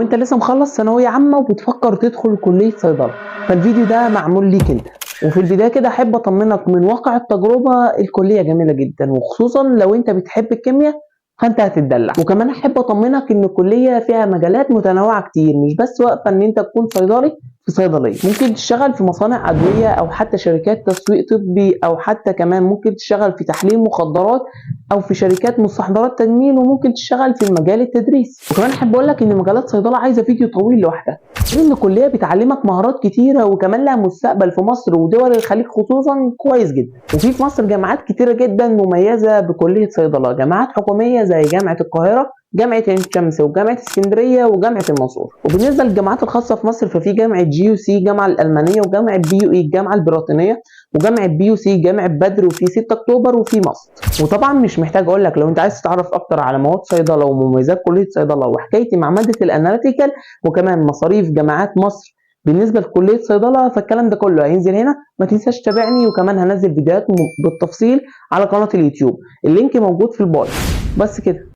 انت لسه مخلص ثانوية عامة وبتفكر تدخل كليه صيدله، فالفيديو ده معمول ليك انت. وفي البداية كده احب اطمنك من واقع التجربه، الكلية جميلة جدا، وخصوصا لو انت بتحب الكيمياء فانت هتتدلع. وكمان احب اطمنك ان الكلية فيها مجالات متنوعة كتير، مش بس واقفة ان انت تكون صيدلي في صيدلية. ممكن تشتغل في مصانع ادوية او حتى شركات تسويق طبي، او حتى كمان ممكن تشتغل في تحليل مخدرات او في شركات مستحضرات تجميل، وممكن تشتغل في مجال التدريس. وكمان احب اقول لك ان مجالات صيدلة عايزه فيديو طويل لوحدها، غير ان الكلية بتعلمك مهارات كتيرة، وكمان لها مستقبل في مصر ودول الخليج خصوصا كويس جدا. وفي مصر جامعات كتيرة جدا مميزة بكلية صيدله، جامعات حكومية زي جامعه القاهره، جامعه عين شمس، وجامعة اسكندريه، وجامعة المنصورة. وبالنسبة للجامعات الخاصة في مصر، ففي جامعه GUC الجامعة الالمانيه، وجامعة BUE الجامعة البريطانيه، وجامعة BUC جامعه بدر، وفي 6 اكتوبر، وفي مصر. وطبعا مش محتاج اقول لك لو انت عايز تتعرف اكتر على مواد صيدلة ومميزات كليه صيدلة وحكايتي مع مادة ال analytical، وكمان مصاريف جامعات مصر بالنسبة لكليه صيدله، فالكلام ده كله هينزل هنا. ما تنساش تتابعني، وكمان هنزل فيديوهات بالتفصيل على قناة اليوتيوب، ال link موجود في ال bio. بس كده.